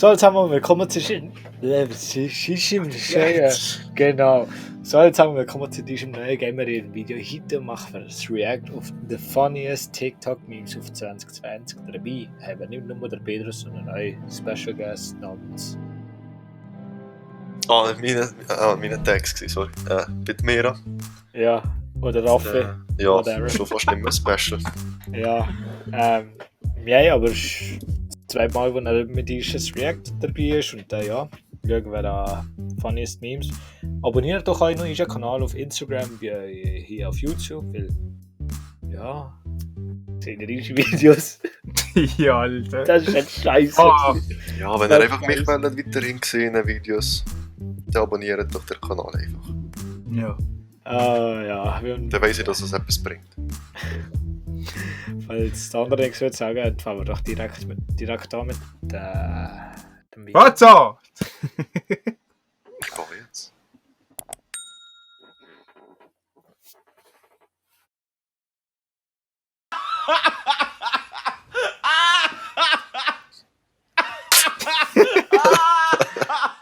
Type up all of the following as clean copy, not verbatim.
So, jetzt haben wir willkommen zu genau. So, jetzt haben wir willkommen zu diesem neuen Gamer-Video. Heute machen wir das React auf the funniest TikTok-Memes auf 2020. Dabei haben wir nicht nur der Pedro, sondern auch Special Guest namens... meine Text, sorry. Bitte Mira. Ja, oder Raffi. Ja, whatever. schon fast nicht mehr special. Ja, wir haben aber zweimal, wo er mit dieses React dabei ist und ja, schauen wir da funniest Memes. Abonniert doch auch noch unseren Kanal auf Instagram wie hier auf YouTube, weil ja, sehen ihr unsere Videos. Ja, Alter. Das ist echt scheiße. Ah. Ja, wenn ihr einfach mich wollt, weiterhin sehen Videos, dann abonniert doch den Kanal einfach. Ja. Ja, Dann weiss ich, dass es etwas bringt. falls der andere nichts würde sagen, dann fangen wir doch direkt an mit dem Video. What's up? Ich gehe jetzt.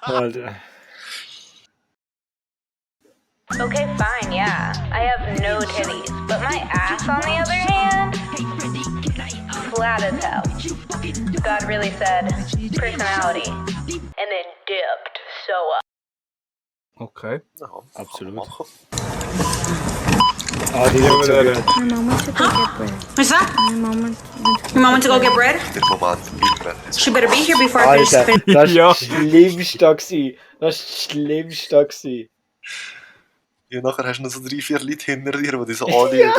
Alter. Okay, fine, yeah. I have no titties, but my ass, on the other hand, flat as hell. God really said personality, and then dipped so up. Okay. Ja, Absolut. machen. Die sind so gut. My mom went to go get bread. What's that? My mom went Your mom went to go get bread? Der Moment, Bilder. She better be here before I finish Alter, spinning. das ist Ja. das Schlimmste gewesen. Das ist das Schlimmste gewesen. Ja, nachher hast du noch so 3-4 Leute hinter dir, die dich so anschauen.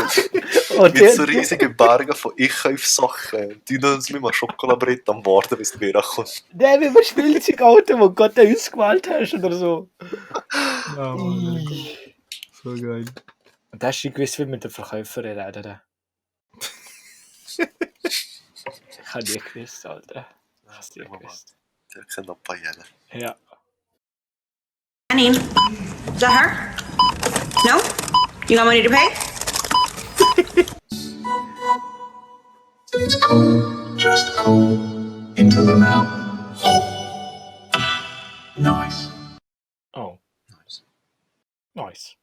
Und Mit so riesigen Bergen von Ich-Kauf-Sachen. Die nehmen uns mit mal Schokoladenbrett am Warten, bis die Mira kommt. der wie ein Spielzeugauto, wo du gerade ausgewählt hast oder so. Ja, Mann, so geil. Und das hast du gewiss, wie mit der Verkäuferin reden. Ich habe nie gewusst, Alter. Ich habe es nie gewusst. Der kennt noch ein paar Jahre. Ja. Janine, is that her? No? You got money to pay? It's cold, just cold, into the mountain. Nice. Oh. Nice.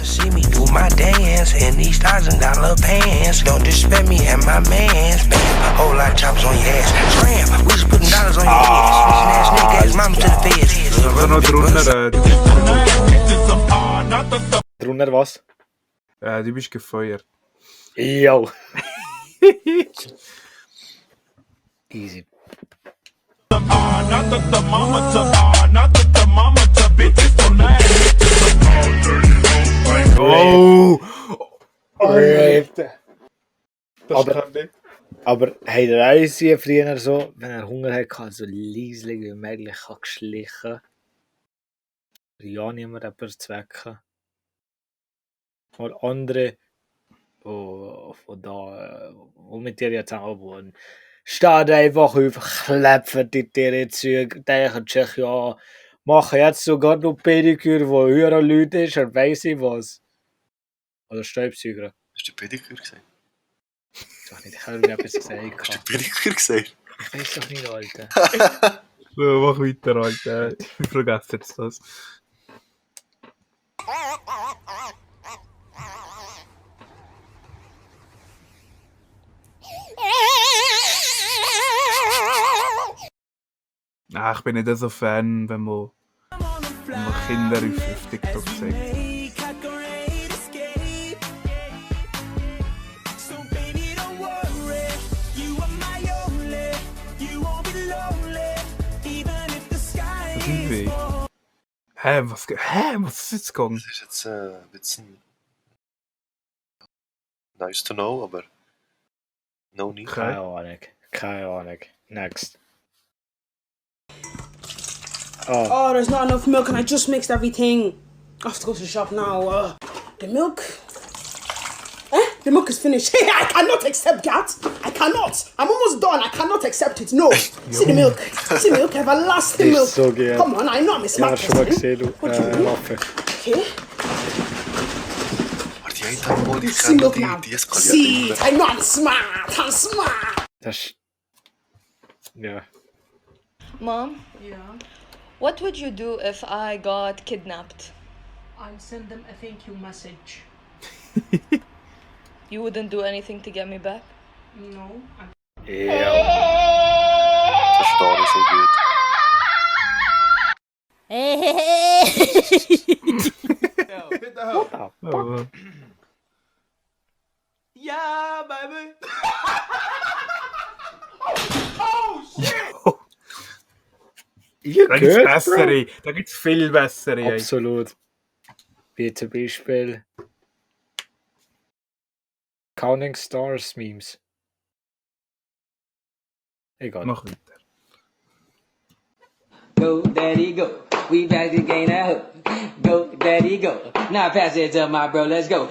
See me do my dance in these $1,000 pants. Don't disrespect me and my mans. Bam, whole lot of choppers on your ass. Scram, we just putting dollars on your head. Snitching ass niggas, mama to the feds. Also noch drunter, Drunter was? du bist gefeuert. Jo. Easy. Oh! Alter. Das Aber- kann nicht. Aber hat er auch gesehen, früher so, wenn er Hunger hatte, so leislich wie möglich geschlichen. Ja, niemand etwas zu wecken. Oder andere, wo mit dir jetzt auch wohnen, steht einfach auf, klepfen die dir Züge, denken sich, ja, machen jetzt sogar noch Pediküre, wo höher Leute ist, und weiss ich was. Oder Staubsauger. Hast du Pediküre gesehen? Doch nicht, ich habe etwas gesagt. Hast du Pediküre gesehen? Ich weiß doch nicht, Alter. So, mach weiter, Alter. Ich vergesse jetzt das. Ich bin nicht so Fan, wenn man Kinder auf TikTok sieht. Das ist weh. Was ist jetzt gegangen? Das ist jetzt ein bisschen nice to know, aber no need. Keine Ahnung. Keine Ahnung. Next. Oh, Oh, there's not enough milk and I just mixed everything. I have to go to the shop now. The milk? The milk is finished. Hey, I cannot accept that. I cannot. I'm almost done. I cannot accept it. No. See the milk. See the milk. Everlasting Die milk. ist so geil. Come on, I know I'm a ich smart habe schon mal person. gesehen, du. What you mean? Waffe. Okay. Aber die einen haben wohl, die See kennen milk now. die See eskalieren it. I know I'm smart. I'm smart. Das ist... Ja. Mom, Yeah. what would you do if I got kidnapped? I'll send them a thank you message. You wouldn't do anything to get me back? No. Ja. Verstehe ich so gut. Oh. Yeah, baby. Ihr Da gibt's gehört, bessere. Da gibt's viel bessere. Bro. ey. Absolut. Wie zum Beispiel Counting Stars Memes. Egal. Mach weiter. Go, daddy, go. We back to gain that hook. Go, daddy, go. Now pass it to my bro, let's go.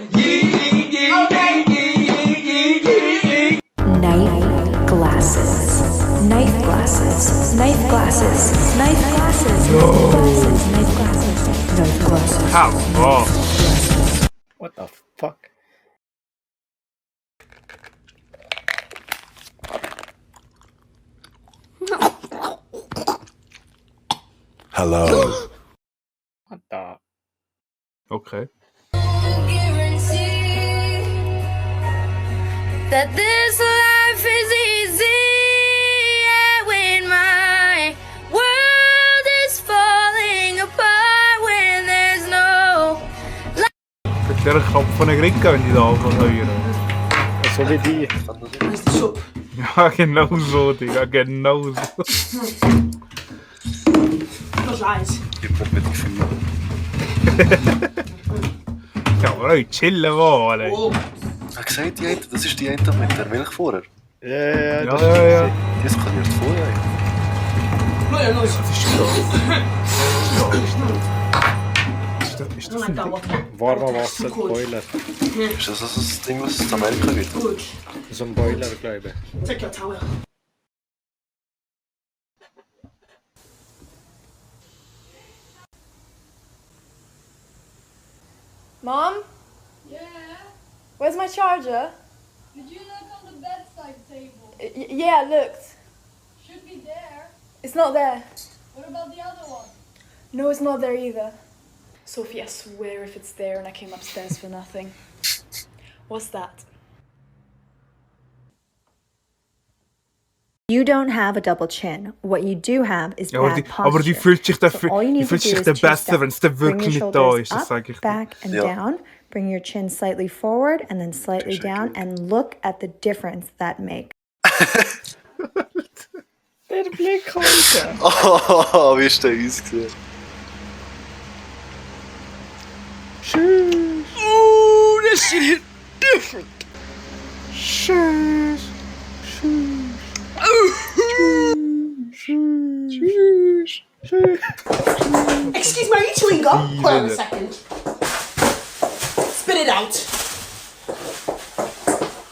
Night glasses. Knife glasses. Knife glasses. Knife glasses. Knife glasses. Knife glasses. Come on. What the fuck? Hello. What the? Okay. That this life is easy, yeah, when my world is falling apart, when there's no Kriegt der Kopf von einer Grinke, wenn die da anfangen hören. So wie die. Where's the soup? Ja, genau so, Digga. Genau so. Those lies. Gib mir mit Gefühl. Ja, Bro, chillen wo, Alter. Oh. Ich habe gesagt, die eine, das ist die eine mit der Milch vorher. Ja, das Ja. Die eskaliert vorher. No, no, no. Das ist krass. Ist Oh das my ein god, Ding? what? Warmer Wasser, Boiler. Ist das also das Ding, was es in Amerika gibt? Good. So ein Boiler, glaube ich. Take your towel. Mom? Yeah? Where's my charger? Did you look on the bedside table? Yeah, I looked. Should be there. It's not there. What about the other one? No, it's not there either. Sophie, I swear if it's there and I came upstairs for nothing. What's that? You don't have a double chin. What you do have is Ja, bad aber die posture. fühlt sich, So all you need to do is two besser, steps. wenn es dann Bring wirklich your nicht da shoulders ist. Das up, sage ich dir. back and Ja. down. Bring your chin slightly forward and then slightly Shake down it. and look at the difference that makes. Der Blick heute. Oh, wie ist der ausgesehen? Tschüss. Ooh, this shit hit different. Tschüss. Excuse me, are you chewing gum? Hold on a second. Spit it out.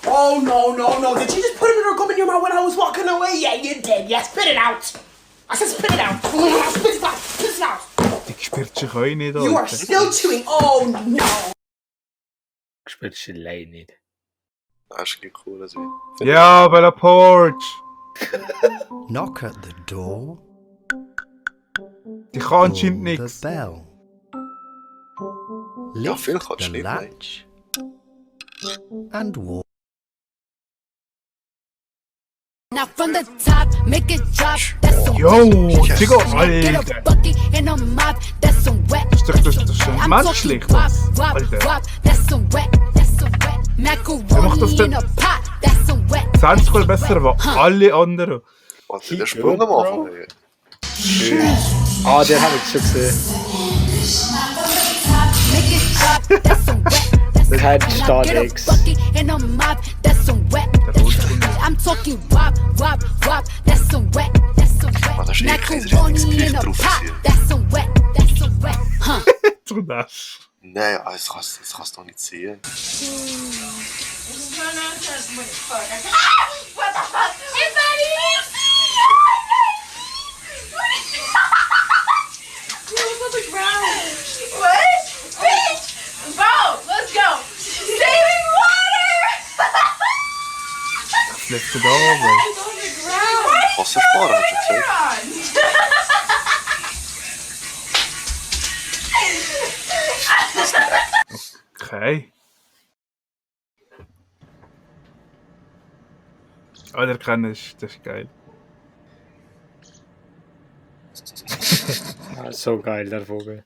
Oh no, no, no. Did you just put another gum in your mouth when I was walking away? Yeah, you did. Yeah, spit it out. I said spit it out. Spit it out. Spit it out. Die spürt sich auch nicht, You are Alter. still chewing. Oh no. Spielst du allein nicht. Das ist nicht cool, also. Ja, Bella Porch. Knock at the door. Die kann anscheinend Pull the nichts. bell. Ja, viel Lift kannst du the nicht, nein. latch. And walk. Now from the top, make it drop. That's some Jo, wet. Chico, Get a Alter. bucket and a mop. That's some wet. Das ist schon I'm menschlich, talking wop, was? wop, Alter. wop. That's some wet. That's some wet. macht das Macaroni denn- in a pot. That's some wet. 20 Mal besser als alle anderen. Was der Sprung am Anfang? ey. Tschüss. Ah, den habe ich schon gesehen. Make it drop. That's some wet. Das hat Now Start get a X. bucket and a mop. That's some wet. I'm talking wop, wop, wop. That's some wet. That's some wet. Ah, das ist eh kein Macaroni richtiges in Gericht a drauf pot. gewesen. That's some wet. That's some wet. Huh? Zu das. Nein, das kannst du doch nicht sehen. What the fuck? It's not What? Bitch! Bro, let's go! Saving water! Das letzte da, Bro. Wasser sparen, hast du gesagt? Hey. Oh, der kann ich. Das ist geil. So geil, der Vogel.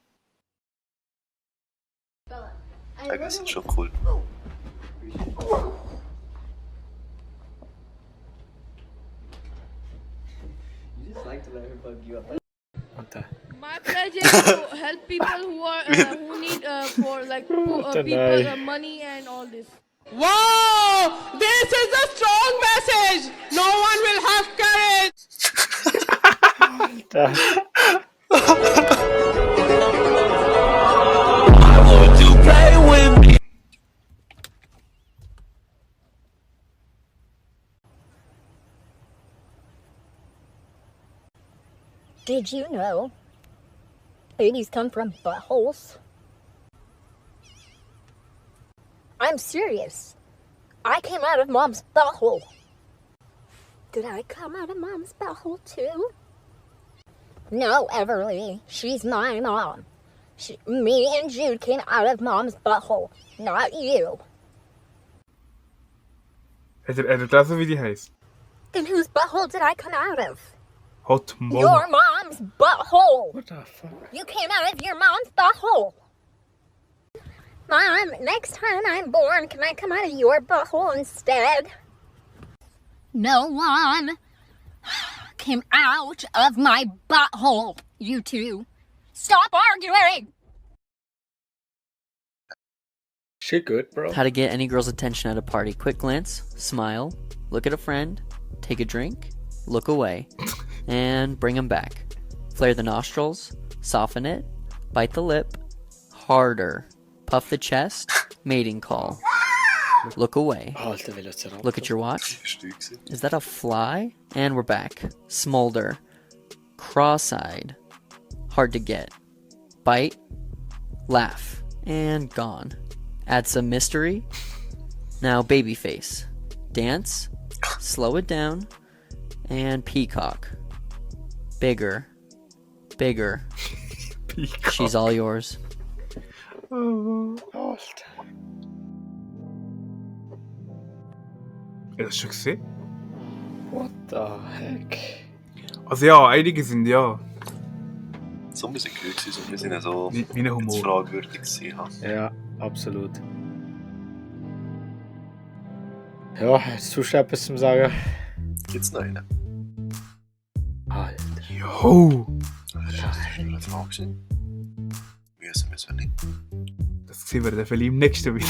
Ja, das ist schon cool. My pledge is to help people who are who need for like people money and all this. Wow! This is a strong message! No one will have courage! Did you know babies come from buttholes? I'm serious. I came out of mom's butthole. Did I come out of mom's butthole too? No, Everly. She's my mom. Me and Jude came out of mom's butthole, not you. Hat er gelesen, wie die heisst? Then whose butthole did I come out of? Hot Mom. Your mom's butthole. What the fuck? You came out of your mom's butthole. Mom, next time I'm born, can I come out of your butthole instead? No one came out of my butthole, you two. Stop arguing! Shit good, bro. How to get any girl's attention at a party. Quick glance, smile, look at a friend, take a drink, look away, and bring them back. Flare the nostrils, soften it, bite the lip, harder, puff the chest, mating call. Look away. Look at your watch. Is that a fly? And we're back. Smolder. Cross-eyed. Hard to get. Bite. Laugh. And gone. Add some mystery. Now baby face. Dance. Slow it down. And peacock. Bigger. Bigger. Peacock. She's all yours. Hast du schon gesehen? What the heck? Also ja, einige sind ja. So müssen wir gut sein, so wir sind so Wie ein Humor. fragwürdig gewesen. Ja, absolut. Ja, hast du schon etwas zum Sagen? Gibt's noch einen? Alter. Jo! Das ist eine Frage. Müssen wir so nicht. Das sehen wir dann vielleicht im nächsten Video.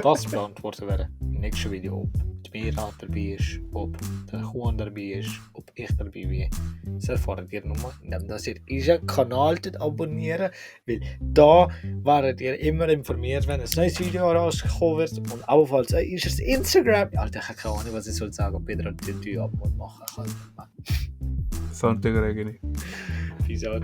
Das beantworten wir im nächsten Video. Ob die Mira dabei ist, ob der Juan dabei ist, ob ich dabei bin. Das erfahrt ihr nochmal, indem ihr unseren Kanal abonnieren, weil da werdet ihr immer informiert, wenn ein neues Video rausgekommen wird. Und ebenfalls ist es Instagram. Alter, ich habe keine Ahnung, was ich soll sagen, ob Pedro die Tür abmachen kann. Sonntag regel ich. Peace out.